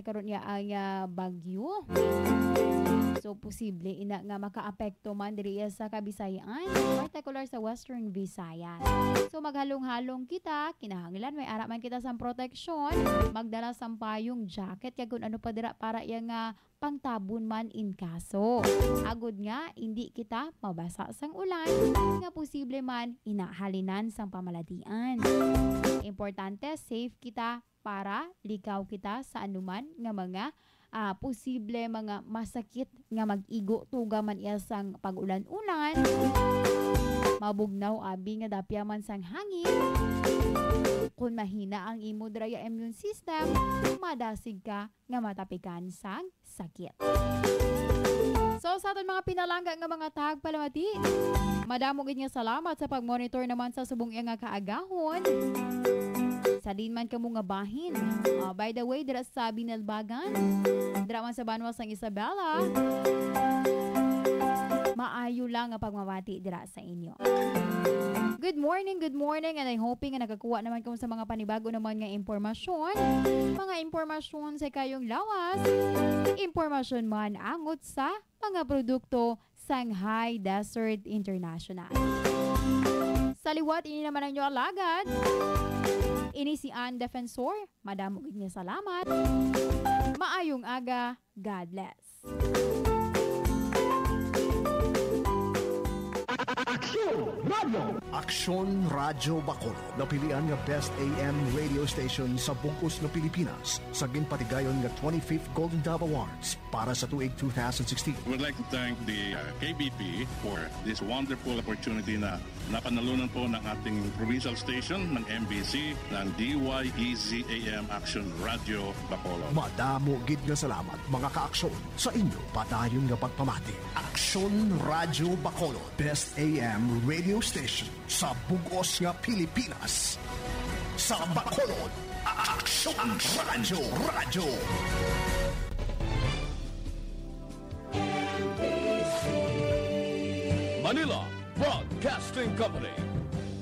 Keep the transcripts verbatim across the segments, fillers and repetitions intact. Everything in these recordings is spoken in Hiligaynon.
karon niya ang, ah, bagyo. So, posible ina nga makaapekto man diri sa Kabisayan, particular sa Western Visayas. So, maghalong-halong kita, kinahanglan may ara man kita sang proteksyon, magdala sang payong, jacket, kag kun ano pa dira para iya nga pangtabon man in kaso. Agod nga indi kita mabasa sang ulan nga posible man inahalinan sang pamalatian. Importante, safe kita para likaw kita sa anuman nga mga, ah, posible mga masakit nga mag-igo tuga man iya sang pag-ulan-ulan, mabugnaw abi nga dapya man sang hangin. Kung mahina ang imo dira nga immune system, madasig ka nga matapikan sang sakit. So, sa aton mga pinalangga nga mga tagpalamati, madamo gid nga salamat sa pag-monitor naman sa subong iya nga kaagahon. Sa diin man kamo nga bahin. Ah, by the way, dira sa Binalbagan, dira man sa banwa sang Isabela, maayo lang nga pagmabati dira sa inyo. Good morning, good morning, and I hoping nga nakakuha naman kamo sa mga panibago naman nga impormasyon. Mga impormasyon sa kayong lawas, impormasyon man angot sa mga produkto sang High Desert International. Sa liwat, ini naman ang inyo alagad. Ini si Ann Defensor. Madamo gid nga salamat. Maayong aga. God bless. Aksyon Radyo Bacolod, napilian nga Best A M radio station sa bug-os nga Pilipinas sa ginpatigayon nga twenty-fifth Golden Dove Awards para sa tuig two thousand sixteen. We would like to thank the, uh, K B P for this wonderful opportunity na napanalunan po ng ating provincial station, ng M B C, ng D Y E Z A M Aksyon Radyo Bacolod. Madamo gid nga salamat, mga kaaksyon, sa inyo padayon nga pagpamati. Aksyon Radyo Bacolod, Best A M radio station sa bug-os nga Pilipinas. Sa Bacolod, Aksyon Radyo, Radyo. Manila Broadcasting Company.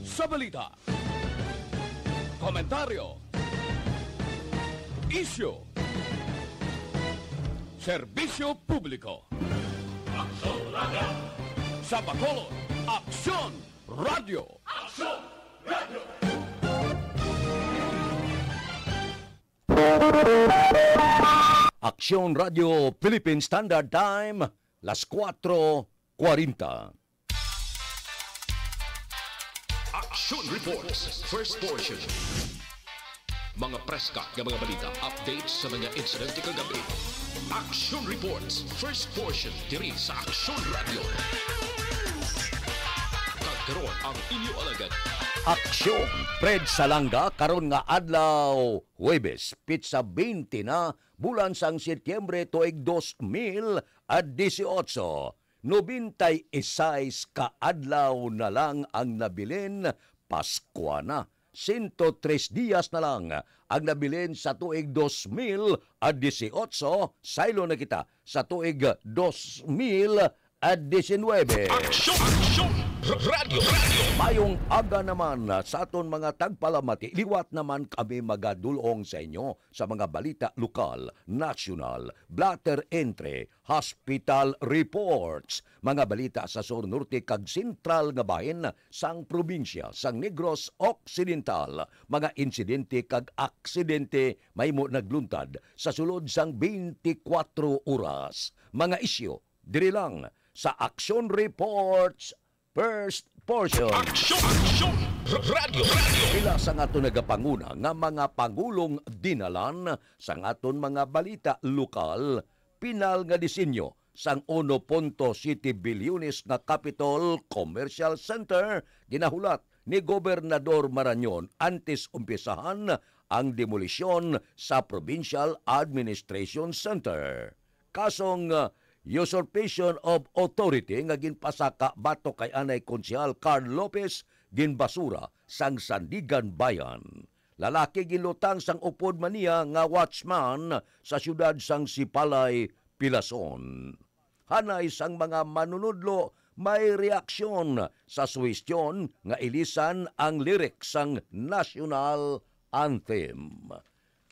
Sa balita, komentaryo, isyu, serbisyo publiko. Aksyon Radyo. Sa Bacolod, Aksyon Radyo. Aksyon Radyo. Aksyon Radyo Philippine Standard Time, las kuwatro kwarenta. Action Reports, first portion. Mga preska nga mga balita, updates sa mga insidente kagabi. Action Reports, first portion, diri sa Action Radio. Kag karon ang inyo alagad. Aksyon, Fred Salanga, karon nga adlaw, Huwebes, pitsa twenty na, bulan sang Setyembre, tuig dos mil dieciocho. Nobenta y seis ka adlaw na lang ang nabilin, Paskwa na. Sento tres dias na lang ang nabilin sa tuig dos mil dieciocho, saylo na kita sa tuig dos mil diecinuebe. Aksyon! Aksyon! Radyo! Radyo! Mayong aga naman sa aton mga tagpalamati. Liwat naman kami magadul-ong sa inyo sa mga balita lokal, nasyonal, blotter entry, hospital reports, mga balita sa sur, norte, kag sentral nga bahin sang probinsya sang Negros Occidental, mga insidente kag aksidente mahimo nagluntad sa sulod sang twenty-four oras, mga isyu diri lang sa Action Reports first portion. Aksyon! Aksyon! Radyo! Radyo! Pila sang aton nagapanguna nga mga pangulong dinalan sang aton mga balita lokal, pinal nga disenyo sang uno punto siete bilyones nga Capitol Commercial Center ginahulat ni Gobernador Marañon antes umpisahan ang demolisyon sa Provincial Administration Center. Kasong, uh, usurpation of authority nga ginpasaka batok kay anay Konsehal Carl Lopez ginbasura sang Sandiganbayan. Lalaki ginlutang sang upod man niya nga watchman sa siyudad sang Sipalay, Pilason. Hanay sang mga manunudlo may reaksyon sa suhestyon nga ilisan ang lyrics sang national anthem.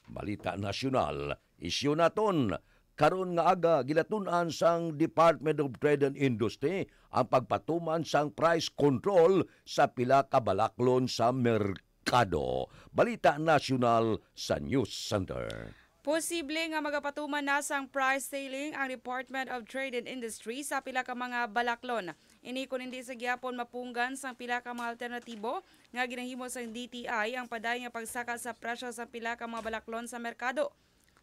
Balita nasyonal, Isyu naton, karon nga aga, ginatun-an sang Department of Trade and Industry ang pagpatuman sang price control sa pila ka balaklon sa merkado. Balita Nasyonal sa News Center. Posible nga magapatuman na sang price ceiling ang Department of Trade and Industry sa pila ka mga balaklon. Ini kon hindi sa gihapon mapunggan sang pila ka mga alternatibo nga ginahimo sang D T I ang padayon nga pagsaka sa presyo sa pila ka mga balaklon sa merkado.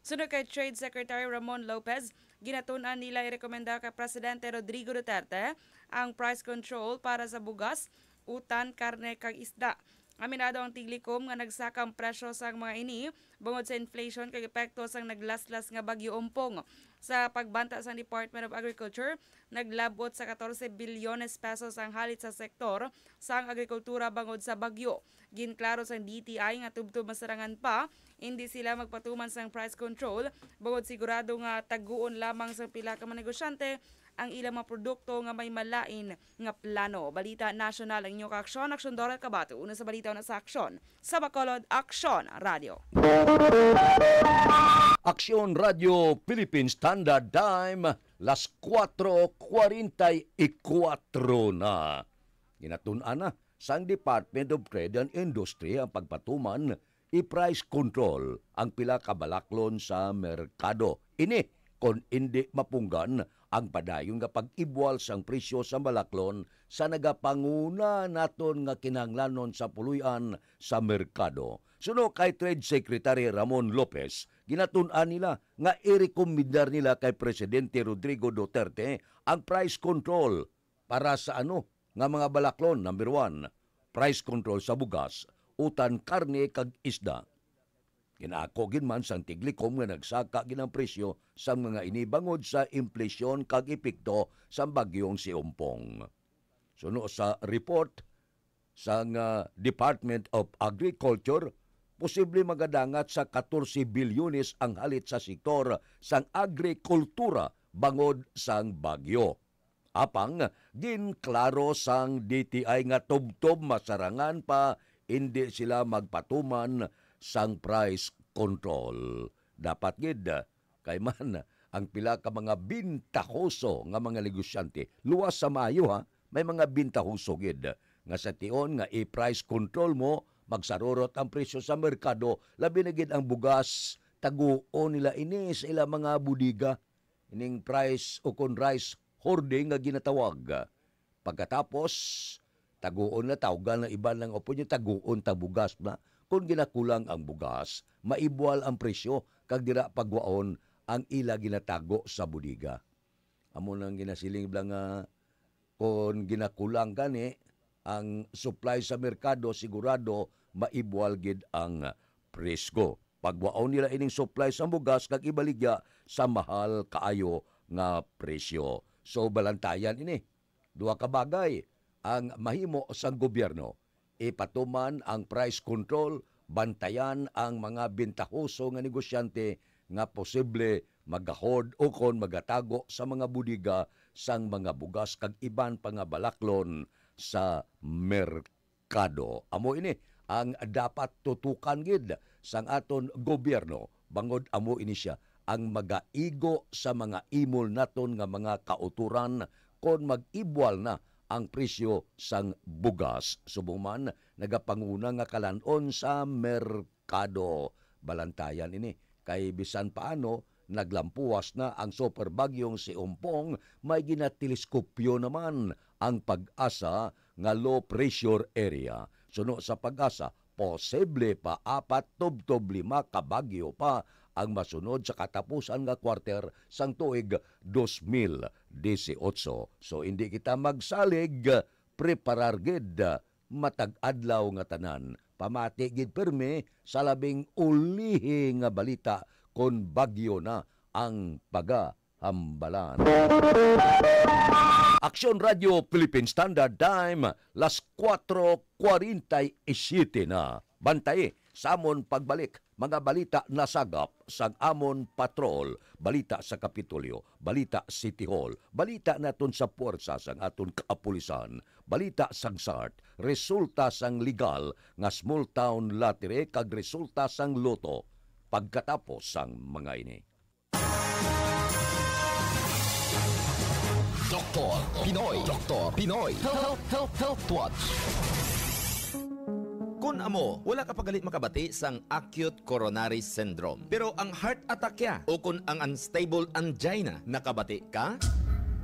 Sunod kay Trade Secretary Ramon Lopez, ginatun-an nila irekomenda kay Presidente Rodrigo Duterte ang price control para sa bugas, utan, karne, kag isda. Aminado ang Tiglikom nga nagsaka ang presyo sang mga ini bangod sa inflation kag epekto sang naglaslas nga Bagyo Ompong. Sa pagbanta sang Department of Agriculture, naglab-ot sa catorce bilyones pesos ang halit sa sektor sang agrikultura bangod sa bagyo. Ginklaro sang D T I nga tubtob masarangan pa, hindi sila magpatuman sang price control bangod sigurado nga taguon lamang sang pila ka mga negosyante ang ilang mga produkto nga may malain nga plano. Balita Nasyonal ang inyo kaaksyon, Aksyon Doral Kabato. Una sa balita, una sa aksyon. Sa Bacolod, Aksyon Radio. Aksyon Radio Philippine Standard Time, las cuatro cuarenta y cuatro na. Ginatun-an na sang Department of Trade and Industry ang pagpatuman i-price control ang pila ka balaklon sa merkado. Ini kon indi mapunggan ang padayon nga pag-ibwal sang presyo sa balaklon sa nagapanguna naton nga kinahanglanon sa puloy-an sa merkado. Suno kay Trade Secretary Ramon Lopez, ginatun-an nila nga irekomendar nila kay Presidente Rodrigo Duterte ang price control para sa ano nga mga balaklon. Number one, price control sa bugas, utan, karne, kag isda. Ginaako gid man sang Tiglikom nga nagsaka gid ang presyo sang mga ini bangod sa inflasyon kag epekto sang bagyong si Ompong. Suno sa report sang, ah, Department of Agriculture, posible magadangat sa catorce bilyones ang halit sa sektor sang agrikultura bangod sang bagyo. Apang ginklaro sang D T I nga tubtob masarangan pa, indi sila magpatuman sang price control. Dapat gid, kay man ang pila ka mga bintahoso nga mga negosyante, luwas sa maayo ha, may mga bintahoso gid nga sa tion nga i-price control mo, magsarurot ang presyo sa merkado, labi na gid ang bugas, taguon nila ini sa ilang mga bodega. Ining price o kon rice hoarding nga ginatawag. Pagkatapos, taguon na, tawgan na iban lang, opo niya, taguon ta bugas na. Kung ginakulang ang bugas, maibwal ang presyo kag dira pagwaon ang ila ginatago sa bodega. Amo nang ginasiling bala nga kon ginakulang gani ang supply sa merkado, sigurado maibwal gid ang presyo. Pagwaon nila ining supply sa bugas kag ibaligya sa mahal kaayo nga presyo. So, balantayan ini. Duha ka bagay ang mahimo sang gobyerno: ipatuman ang price control, bantayan ang mga bintahoso nga negosyante nga posible magahord o kon magatago sa mga bodega sang mga bugas kag iban pa nga balaklon sa merkado. Amo ini ang dapat tutukan gid sang aton gobyerno, bangod amo ini sia ang magaigo sa mga imol naton nga mga kautoran kon mag-ibwal na ang presyo sang bugas. Subong man nagapanguna nga kalan-on sa merkado, balantayan ini, kay bisan paano naglampuwas na ang super bagyong si Ompong, may ginateleskopyo naman ang PAGASA nga low pressure area. Suno sa PAGASA, posible pa apat tubtob lima ka bagyo pa ang masunod sa katapusan nga quarter sang tuig dos mil dieciocho. So, hindi kita magsalig, preparar gid matag adlaw nga tanan. Pamati gid pirmi sa labing ulihi nga balita kon bagyo na ang pagahambalan. Aksyon Radio Philippine Standard Time, las cuatro cuarenta y siete na. Bantay sa amon pagbalik, mga balita nasagap sang amon patrol, balita sa Kapitolyo, balita City Hall, balita naton sa puwersa sang aton kaapulisan, balita sang SART, resulta sang legal nga small town lottery kag resulta sang lotto. pagkatapos sang mga ini. Doktor Pinoy. Doktor Pinoy. Health, health, health, health watch. Kun amo, wala ka pa gali makabati sang acute coronary syndrome. Pero ang heart attack ya, o kun ang unstable angina, nakabati ka?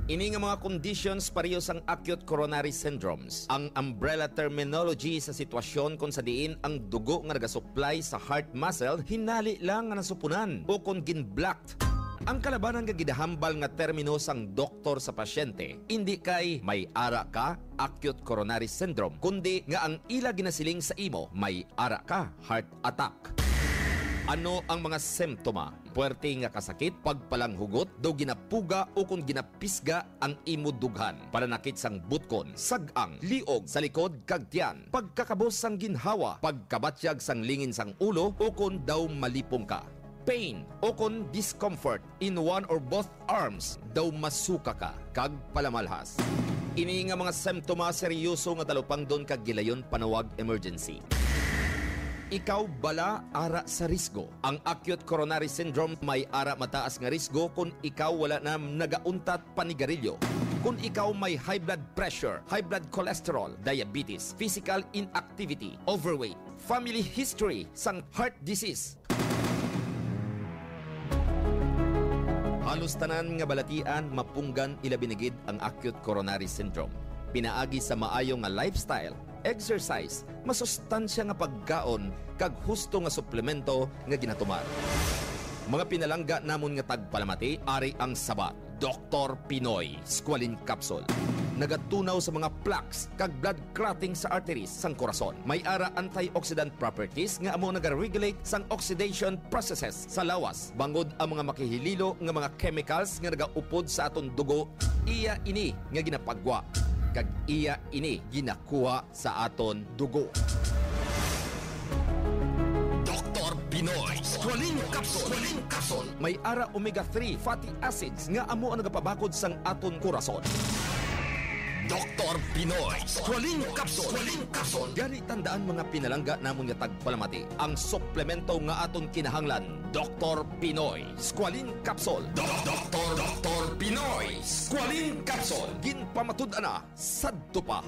Ini nga mga conditions pareho sang acute coronary syndromes. Ang umbrella terminology sa sitwasyon kung sa diin ang dugo nga nagasupply sa heart muscle hinali lang nga nasupunan o kon gin-blocked. Ang kalabanan nga ginahambal nga termino sang doktor sa pasyente, indi kay may ara ka, acute coronary syndrome, kundi nga ang ila ginasiling sa imo may ara ka, heart attack. Ano ang mga simptoma? Puwerte nga kasakit, pagpalanghugot, daw ginapuga o kon ginapisga ang imo dughan, pananakit sang butkon, sag-ang, liog sa likod kag tiyan, pagkakabos sang ginhawa, pagkabatyag sang lingin sang ulo o kon daw malipong ka. Pain o kon discomfort in one or both arms, daw masuka ka kag palamalhas. Ini nga mga simptoma seryoso nga talupangdon kag gilayon panawag emergency. Ikaw bala ara sa risgo? Ang acute coronary syndrome may ara mataas nga risgo kon ikaw wala na nagauntat panigarilyo, kon ikaw may high blood pressure, high blood cholesterol, diabetes, physical inactivity, overweight, family history sang heart disease. Halos tanan nga balatian mapunggan, ilabi na gid ang acute coronary syndrome. Pinaagi sa maayo nga lifestyle, exercise, masustansya nga pagkaon, kag husto nga suplemento nga ginatumar. Mga pinalangga namon nga tagpalamati, ari ang sabat. Doktor Pinoy Squalene Capsule. Nagatunaw sa mga plaques kag blood clotting sa arteries sang korason. May ara antioxidant properties nga amo nagaregulate sang oxidation processes sa lawas, bangod ang mga makahililo nga mga chemicals nga nagaupod sa aton dugo, iya ini nga ginapagwa, kag iya ini ginakuha sa aton dugo. Doktor Pinoy Squalene Capsule. Squalene Capsule. May ara omega three fatty acids nga amo ang nagapabakod sang aton korason. Doktor Pinoy Squalene Capsule. Squalene Capsule. Gani, tandaan, mga pinalangga namon nga tagpalamati, ang suplemento nga aton kinahanglan, Doktor Pinoy Squalene Capsule. Doktor, Doktor Pinoy Squalene Capsule. Ginpamatud-an na sadto pa.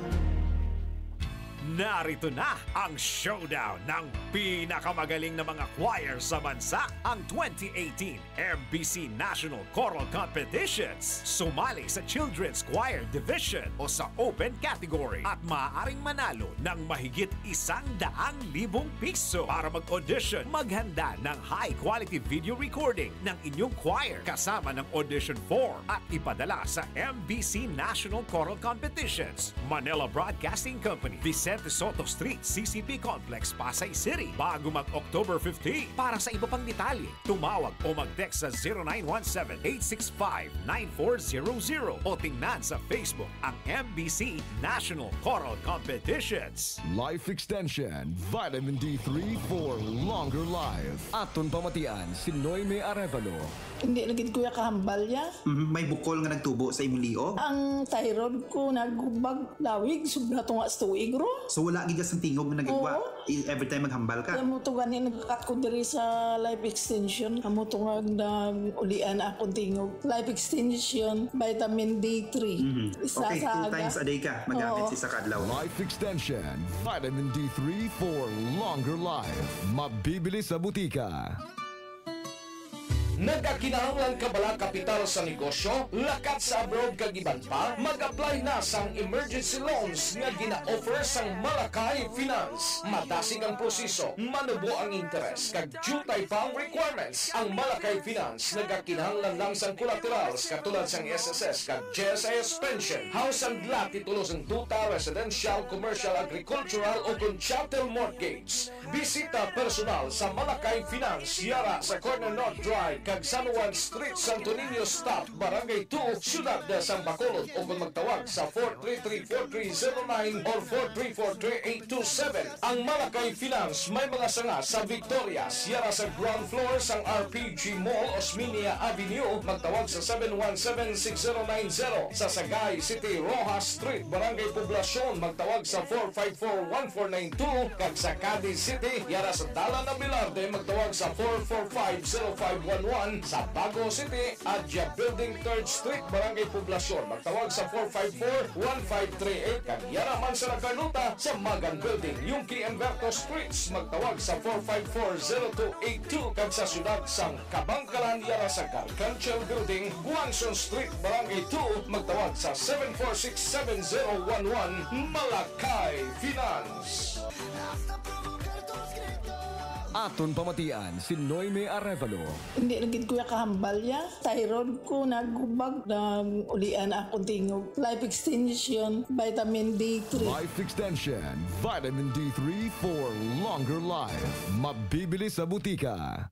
Narito na ang showdown ng pinakamagaling na mga choir sa bansa, ang twenty eighteen M B C National Choral Competitions. Sumali sa Children's Choir Division o sa Open Category at maaaring manalo ng mahigit isang daang libong piso. Para mag-audition, maghanda ng high-quality video recording ng inyong choir kasama ng audition form at ipadala sa M B C National Choral Competitions, Manila Broadcasting Company, Vicente Sotto Street, C C P Complex, Pasay City, bago mag-October fifteen. Para sa iba pang detalye, tumawag o mag-text sa zero nine one seven, eight six five, nine four zero zero o tingnan sa Facebook ang M B C National Choral Competitions. Life Extension, Vitamin D three for longer life. Aton pamatian si Noemi Arevalo. Hindi na gid, kuya, kahambal ya. Mhm, may bukol nga nagtubo sa imong liog? Ang thyroid ko naghubag lawig, sobra tunga sa tuig ro. So, wala gid ka sang tingog nga nagagwa? Oo. I-, every time maghambal ka? Amo to gani nagkat ko diri sa Life Extension. Amo to nga nag-ulian akong tingog. Life Extension, vitamin D three. Mhm. Isa Okay, sa two aga. times a day ka magamit Oo. sa isa ka adlaw. Life Extension, Vitamin D three for longer life. Mabibili sa butika. Nagakinahanglan ka bala kapital sa negosyo, lakat sa abroad kag iban pa? Mag-apply na sang emergency loans nga gina-offer sang Malakay Finance. Madasig ang proseso, manubo ang interes, kag diutay pa ang requirements. Ang Malakay Finance nagakinahanglan lang sang collaterals katulad sang S S S kag G S I S pension, house and lot, titulo sang duta, residential, commercial, agricultural, o kon chattel mortgage. Bisita personal sa Malakay Finance, yara sa Corner North Drive, San Juan Street, Santo Niño Stop, Barangay two, Siyudad sang Bacolod, o kung magtawag sa four three three four three zero nine or four three four three eight two seven. Ang Malakay Finance may mga sanga sa Victorias, yara sa ground floor sang R P G Mall, Osmeña Avenue, magtawag sa seven one seven six zero nine zero. Sa Sagay City, Roxas Street, Barangay Poblacion, magtawag sa four five four one four nine two, kag sa Cadiz City, yara sa Dalan Abelarde, magtawag sa four four five zero five one one. Sa Bago City, Adya Building, Third Street, Barangay Poblacion, magtawag sa four five four one five three eight, kag yara man sa La Carlota, sa Magan Building, Yungque and Berto Streets, magtawag sa four five four zero two eight two, kag sa siyudad sang Kabangkalan, yara sa Gargantial Building, Guangson Street, Barangay two, magtawag sa seven four six seven zero one one. Malakay Finance. Aton pamatian si Noemi Arevalo. Hindi lagi ko kahambal ya. Thyroid ko, nagubag, nag-ulian akong tingog. Life extension, vitamin D three. Life extension, vitamin D three for longer life. Mabibili sa butika.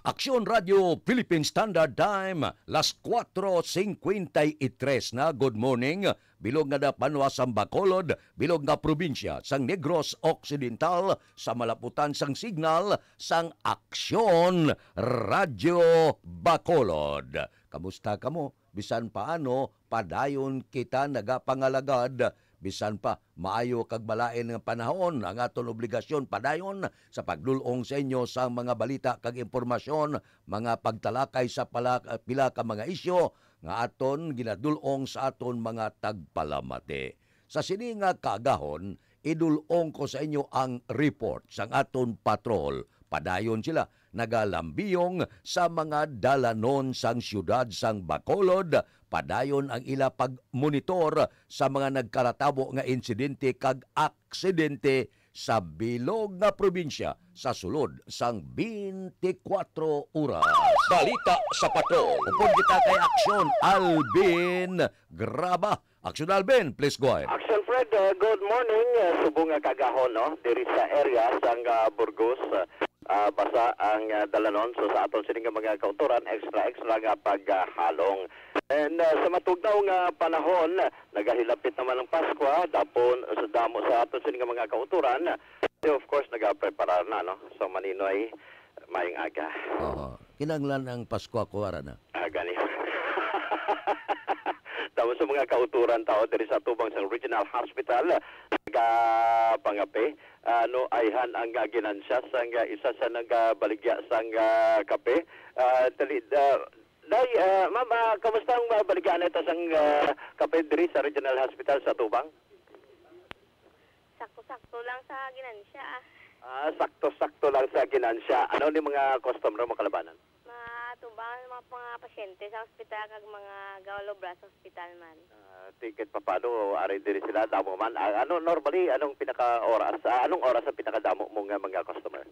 Aksyon Radio Philippine Standard Time, las cuatro cincuenta y tres na. Good morning. Bilog nga napanwa sang Bacolod, bilog nga probinsya sang Negros Occidental, sa malaputan sang signal sang Aksyon Radio Bacolod. Kamusta kamo? Bisan paano, padayon kita nagapangalagad. Bisan pa, maayo kag malain nga panahon, ang aton obligasyon padayon sa pagdul-ong sa inyo sang mga balita kag impormasyon, mga pagtalakay sa pala, pila ka mga isyu nga aton ginadul-ong sa aton mga tagpalamati. Sa sini nga kaagahon, idul-ong ko sa inyo ang report sang aton patrol. Padayon sila nagalambiyong sa mga dalanon sang siyudad sang Bacolod. Padayon ang ila pagmonitor sa mga nagkalatabo nga insidente kag aksidente sa bilog nga probinsya sa sulod sang twenty-four oras. Balita sa Patrol. Upod kita kay Aksyon Alvin Graba. Aksyon Alvin, please go ahead. Action Fred, uh, good morning. Uh, subong nga kaagahon, no? Diri sa area sang, uh, Burgos, uh, uh, basa ang, uh, dalanon. So sa aton sini nga mga kautoran, extra, extra nga paghalong. And, uh, sa matugnaw nga panahon, nagahilapit naman ang Paskwa, dapon sa damo sa aton sini nga mga kautoran. So, of course, nagapreparar na, no? So, maninoy, maayong aga. Oo. Kinahanglan ang Paskwa ko ara na. Ah, gani. Tapos sa mga kauturan tao diri sa tubang sa Regional Hospital, nagapangape, ano, ayhan ang, ah, ginansya sang, ah, isa sa nagabaligya sang, ah, kape. Ah, dali, ah, day, ah, ma'am, ah, kamusta ang, ah, baligya na ito sang, ah, kape diri sa Regional Hospital sa tubang? Sakto-sakto lang sa ginansya, ah. Ah, sakto-sakto lang sa ginansya. Ano ni mga customer mo kalabanan? Mga tubang, mga, mga pasyente sa ospital kag mga gawalobra sa ospital man. Ah, ticket pa paano? Ari diri sila, damo man. Ah, ano, normally, anong pinaka oras? Ah, anong oras ang pinakadamo mo nga mga customer?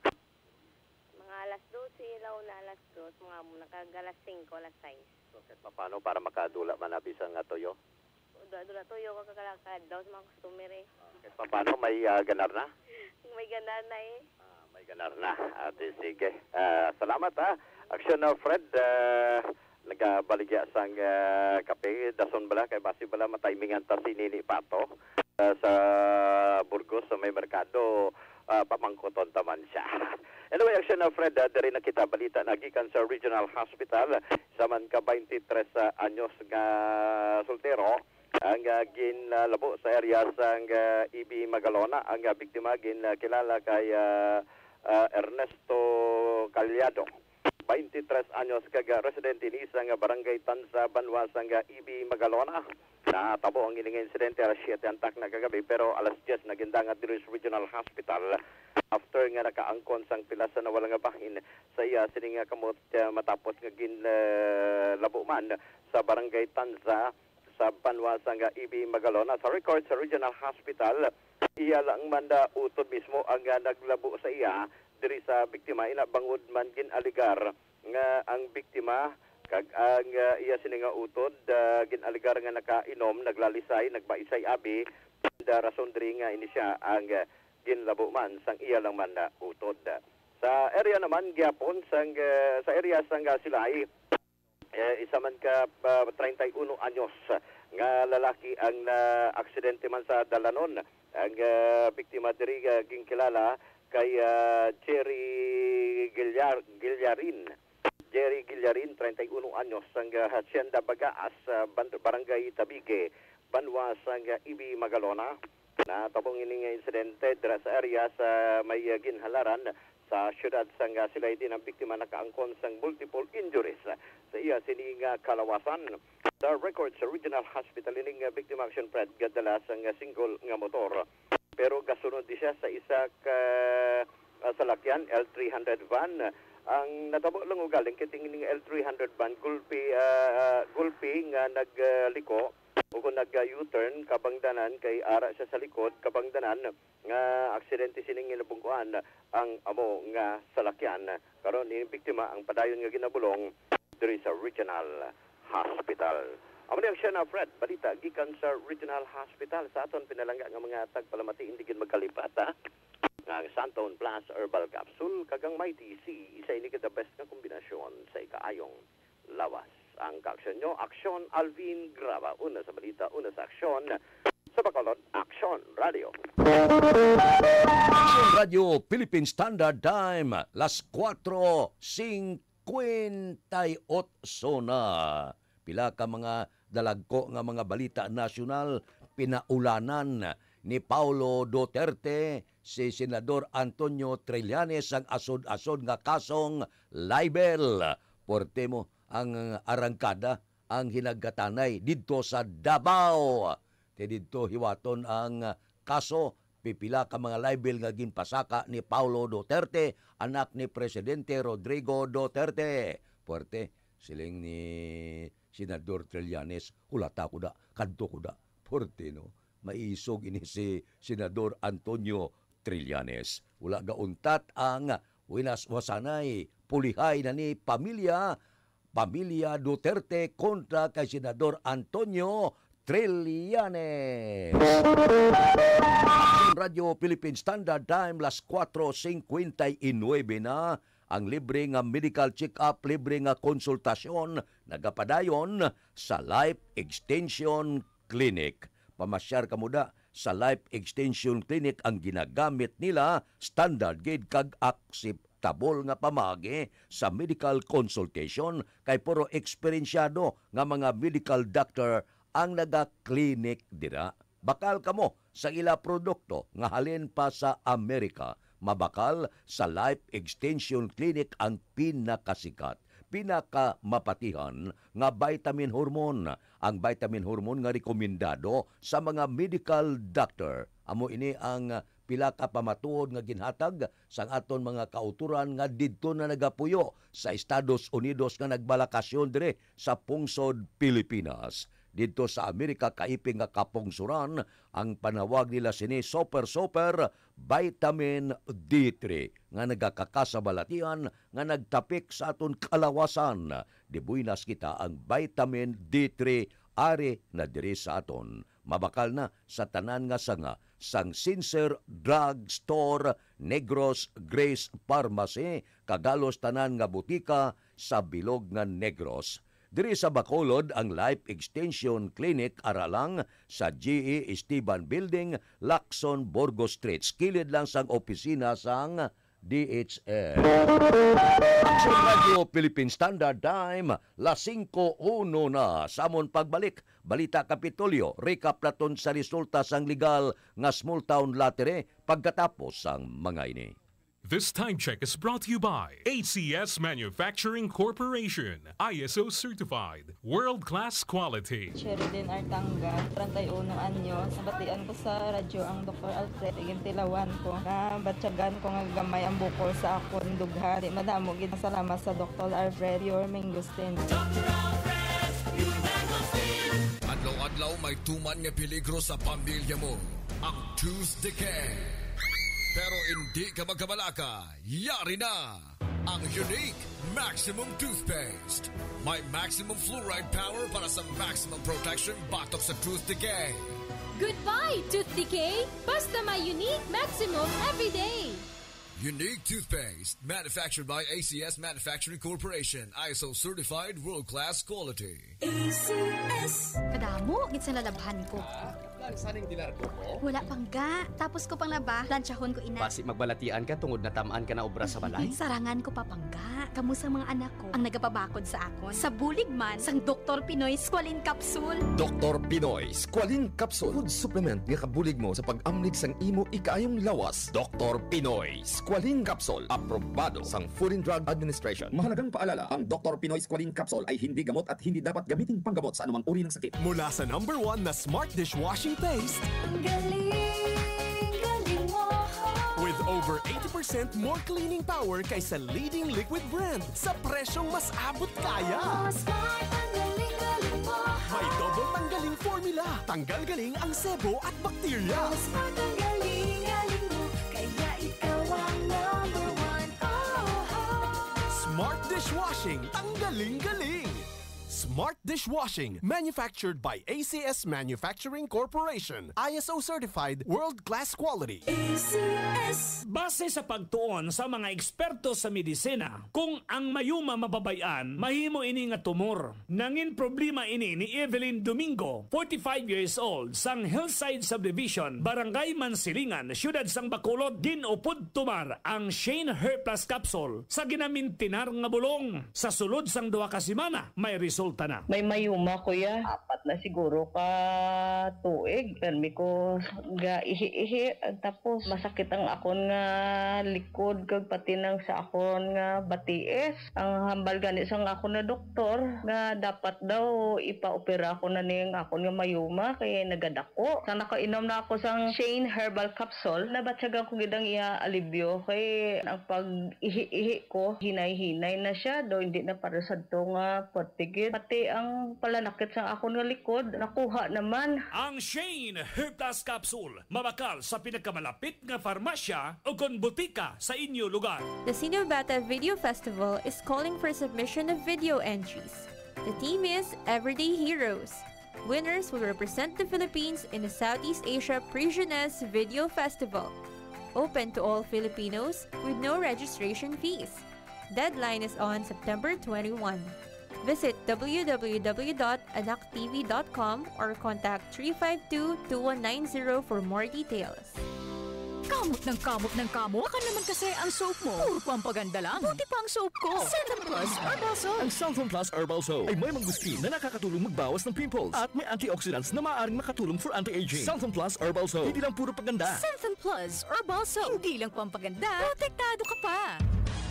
Mga alas dose, launa alas dos, mga nakaag alas singko, alas sais. So, kahit paano para makadula man na bisan nga tuyo? Dula-dula tuyo ko kag adlaw sa mga customer, eh. Ah, kahit paano may, ah, ganar na? May ganar na, eh. Ah, may ganar na. Ate, sige. Ah, salamat, ha. Action na, Fred. Ah, nagabaligya sang, ah, kape. Dason bala, kay basi bala matimingan ta si Nini Pato, ah, sa Burgos, sa may merkado. Ah, pamangkuton ta man siya. Anyway, Action na, Fred, ah, diri na kita balita na gikan sa Regional Hospital. Isa man ka twenty-three anyos nga soltero ang, ah, ginlabo sa area sang, ah, E B Magalona. Ang, ah, biktima ginkilala kay, ah, ah, Ernesto Callado, twenty-three anyos, kag, ah, residente ni sa, ah, Barangay Tanza, banwa sang, ah, E B Magalona. Natabo ang ining insidente alas siyete ang takna kagabi, pero alas diyes nagindangat diri sa Regional Hospital after nga nakaangkon sang pila sa nawala nga bahin sa iya sini nga kamot, ah, matapos nga ginlabo man sa Barangay Tanza sa banwa sang E B Magalona. Sa record sa Regional Hospital, iya lang man na utod mismo ang, ah, naglabo sa iya diri sa biktima. Ina bangod man gin-alegar nga ang biktima kag ang, ah, iya sini nga utod, ah, gin-alegar nga nakainom, naglalisay, nagbaisay abi, and, ah, rason diri nga ini siya ang, ah, ginlabo man sang iya lang man na utod. Sa area naman gyapon sang, eh, sa area sang, ah, Silay, eh, isa man ka, ah, treinta y uno anyos nga lalaki ang naaksidente man sa dalanon. Ang, ah, biktima diri, ah, ginkilala kay, ah, Jerry Guillar-, Guillarin. Jerry Guillarin, treinta y uno anyos, sang, ah, Hacienda Bagaas, ah, ban-, Barangay Tabique, banwa sang, ah, Ibi, Magalona. Natabong ini nga insidente dira sa area sa may, ah, ginhalaran sa siyudad sang, ah, Silay, diin ang biktima nakaangkon sang multiple injuries sa iya sini nga kalawasan. Sa record sa Regional Hospital, ining, ah, biktima, Action Fred, gadala sang, ah, single nga motor. Pero gasunod di siya sa isa ka, ah, salakyan, L three hundred van. Ang natabo lang ugaling, kay ining L three hundred van, gulpi, ah, ah, gulpi nga nagliko o kung nag-U-turn, kabangdanan kay ara siya sa likod, kabangdanan nga aksidente sining nabungkuan ang amo nga salakyan. Karon, ni biktima ang padayon nga ginabulong diri sa Regional Hospital. Amo ni ang Shena Fred, balita gikan sa Regional Hospital. Sa aton pinalangga nga mga tagpalamati, hindi gid magkalipat, ha? Nga ang Santon Plus Herbal Capsule kag ang Mighty C, isa ini ka the best nga kombinasyon sa ikaayong lawas. Ang kaaksyon nyo, Aksyon Alvin Graba. Una sa balita, una sa aksyon. Sa Bacolod, Aksyon Radio. Aksyon Radio, Philippine Standard Time, las kuwatro singkwenta y otso na. Pila ka mga dalagko nga mga balita nasyonal, pinaulanan ni Paulo Duterte si Senador Antonio Trillanes sang asod-asod nga kasong libel. Puwerte mo ang arangkada, ang hinagkatanay didto sa Davao. Kay didto hiwaton ang kaso, pipila ka mga libel nga ginpasaka ni Paulo Duterte, anak ni Presidente Rodrigo Duterte. Puwerte, siling ni Senador Trillanes, "Hulata ko da, kadto ko da." Puwerte, no? Maisog ini si Senador Antonio Trillanes. Wala gauntat ang winaswasanay, pulihay na ni pamilya, pamilya Duterte kontra kay Senador Antonio Trillanes. Radyo Philippine Standard Time, las kuwatro singkwenta y nuebe na. Ang libre nga medical check-up, libre nga konsultasyon, nagapadayon sa Life Extension Clinic. Pamasyar kamo da sa Life Extension Clinic, ang ginagamit nila standard gid kag akseptable nga pamaagi sa medical consultation, kay puro eksperensyado nga mga medical doctor ang naga-clinic dira. Bakal kamo sa ila produkto nga halin pa sa Amerika, mabakal sa Life Extension Clinic ang pinakasikat, pinakamapatihan nga vitamin hormone. Ang vitamin hormone nga rekomendado sa mga medical doctor. Amo ini ang pila ka pamatuod nga ginhatag sang aton mga kautoran nga didto na nagapuyo sa Estados Unidos nga nagbalakasyon diri sa pungsod Pilipinas. Didto sa Amerika, kaiping nga kapungsoran, ang panawag nila sini super, super vitamin D three nga nagakakasabalatian nga nagtapik sa aton kalawasan. Dibuinas kita ang vitamin D three ari na diri sa aton. Mabakal na sa tanan nga sanga sang Sincere Drug Store, Negros Grace Pharmacy, kag halos tanan nga butika sa bilog nga Negros. Diri sa Bacolod, ang Life Extension Clinic ara lang sa G E Esteban Building, Lacson, Burgos Street, kilid lang sang opisina sang D H S. Action Radio Philippine Standard Time, las singko uno na. Sa amon pagbalik, balita Kapitolyo, recap naton sa resulta sang legal nga small town lottery pagkatapos sang mga ini. This time check is brought to you by A C S Manufacturing Corporation, I S O certified, world-class quality. Sherilyn Artanga, treinta y uno anyos. Nabatian ko sa radyo ang Doktor Alfred, igintilawan ko. Nabatyagan ko nga gamay ang bukol sa akon dughan. Di madamo gid ang salamat sa Doktor Alfred, your Mangosteen. Adlaw-adlaw may tuman nga peligro sa pamilya mo. Ang tooth decay. Pero hindi ka magkabalaka, yari na ang Unique Maximum Toothpaste. May maximum fluoride power para sa maximum protection batok sa tooth decay. Goodbye, tooth decay! Basta may Unique Maximum everyday! Unique toothpaste, manufactured by A C S Manufacturing Corporation, I S O certified, world-class quality. A C S. Kadamo gid sa nalabhan ko. Ah, lang saning dilar ko po? Wala pangga. Tapos ko pang laba, planchahon ko ina. Basi magbalatian ka tungod natam-an ka na obra sa balay? Sarangan ko pa pangga. Kamo sa mga anak ko ang nagapabakod sa akon. Sa bulig man sang Doktor Pinoy Squalene Capsule. Doktor Pinoy Squalene Capsule. Food supplement nga kabulig mo sa pag-amlig sang imo ikaayong lawas. Doktor Pinoy Squalene Capsule. Aprobado sang Food and Drug Administration. Mahalagang paalala, ang Doktor Pinoy Squalene Capsule ay hindi gamot at hindi dapat gamiting panggamot sa anumang uri ng sakit. Mula sa number one na smart dishwashing paste. Ang galing, galing mo. With over eighty percent more cleaning power kaysa leading liquid brand sa presyong mas abot kaya. Oh, smart, ang galing, galing mo. May double tanggaling formula. Tanggal galing ang sebo at bakterya. Oh, smart, ang galing, galing mo. Kaya ikaw ang number one. Oh, oh. Smart dishwashing, tanggaling galing. Smart dishwashing, manufactured by A C S Manufacturing Corporation, I S O certified, world-class quality. A C S. Base sa pagtuon sa mga eksperto sa medisina, kung ang mayuma mababay-an, mahimo ini nga tumor. Nangin problema ini ni Evelyn Domingo, forty-five years old, sang Hillside Subdivision, Barangay Mansilingan, Siyudad sang Bacolod. Gin-upod tumar ang Shane Hair Plus Capsule sa ginamintinar nga bulong. Sa sulod sang duha ka semana, may resulta na. May mayuma, kuya. Apat na siguro ka tuig. Permi ko ga ihi-ihi. Tapos, masakit ang akon nga likod, kag pati nang sa akon nga batiis. Ang hambal gani sang akon nga doktor, nga dapat daw ipaopera ko na ning akon nga mayuma, kay nagadako. Sa nakainom na ako sang Shane Herbal Capsule, nabatyagan ko gid ang iya alibyo, kay ang pag-ihi-ihi ko, hinay-hinay na siya, daw hindi na para sadto nga puwerte gid. Pati ang palanakit sa akon nga likod, nakuha naman. Ang Shane Hair Plus Capsule, mabakal sa pinakamalapit nga farmasya o kon butika sa inyo lugar. The Sinobata Video Festival is calling for submission of video entries. The theme is Everyday Heroes. Winners will represent the Philippines in the Southeast Asia Prigioness Video Festival. Open to all Filipinos with no registration fees. Deadline is on September twenty-one. Visit w w w dot anak t v dot com or contact three five two, two one nine zero for more details. Kamot ng kamot ng kamot. Baka naman kasi ang soap mo. Puro pampaganda lang. Buti pa ang soap ko. Santon Plus Herbal Soap. Ang Santon Plus Herbal Soap ay may mangustin na nakakatulong magbawas ng pimples at may antioxidants na maaaring makatulong for anti-aging. Santon Plus Herbal Soap. Hindi lang puro paganda. Santon Plus Herbal Soap. Hindi lang pampaganda, protektado ka pa.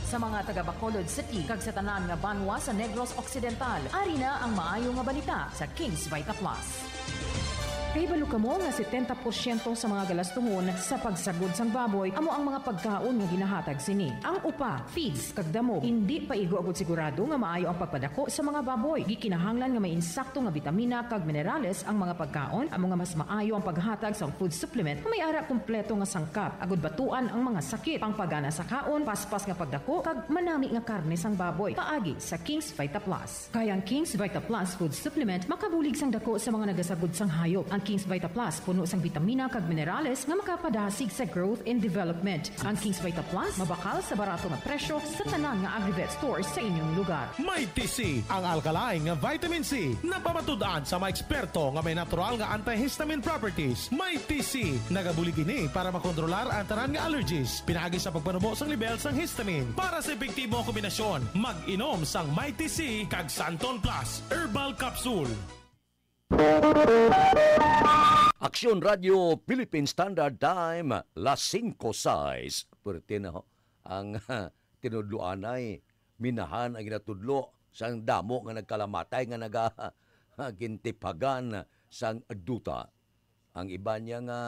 Sa mga taga Bacolod City kag sa tanan nga banwa sa Negros Occidental, ari na ang maayo nga balita sa King's Vita Plus. Kahibalo kamo nga setenta porsyento sa mga galastungon sa pagsagod sang baboy amo ang mga pagkaon nga ginahatag sini. Ang upa, feeds, kag damo, indi pa igo agud sigurado nga maayo ang pagpadako sa mga baboy. Gikinahanglan nga may insakto nga bitamina kag minerales ang mga pagkaon, amo nga mas maayo ang paghatag sang food supplement nga may ara kompleto nga sangkap agud batuan ang mga sakit. Pangpagana sa kaon, paspas nga pagdako, kag manami nga karne sang baboy, paagi sa King's Vita Plus. Kay ang King's Vita Plus Food Supplement makabulig sang dako sa mga nagasagod sang hayop. Ang King's Vita Plus puno sang bitamina kag minerales nga makapadasig sa growth and development. Ang King's Vita Plus mabakal sa barato nga presyo sa tanan nga Agrivet store sa inyong lugar. Mighty C, ang alkaline nga vitamin C, napamatud-an sa mga eksperto nga may natural nga antihistamine properties. Mighty C, nagabulig ini para makontrolar ang tanan nga allergies, pinaagi sa pagpanubo sang lebel sang histamine. Para sa epektibo nga kombinasyon, mag-inom sang Mighty C kag Santon Plus Herbal Capsule. Aksyon Radio Philippine Standard Time, las singko sais. Pwerte na ho. Ang tinudloanay, minahan ang ginatudlo sang damo nga nagkalamatay nga naga-, gintipagan sang duta. Ang iban niya nga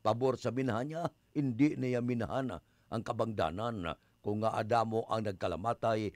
pabor sa minahan niya, indi niya minahan ang kabangdanan kung ngaa damo ang nagkalamatay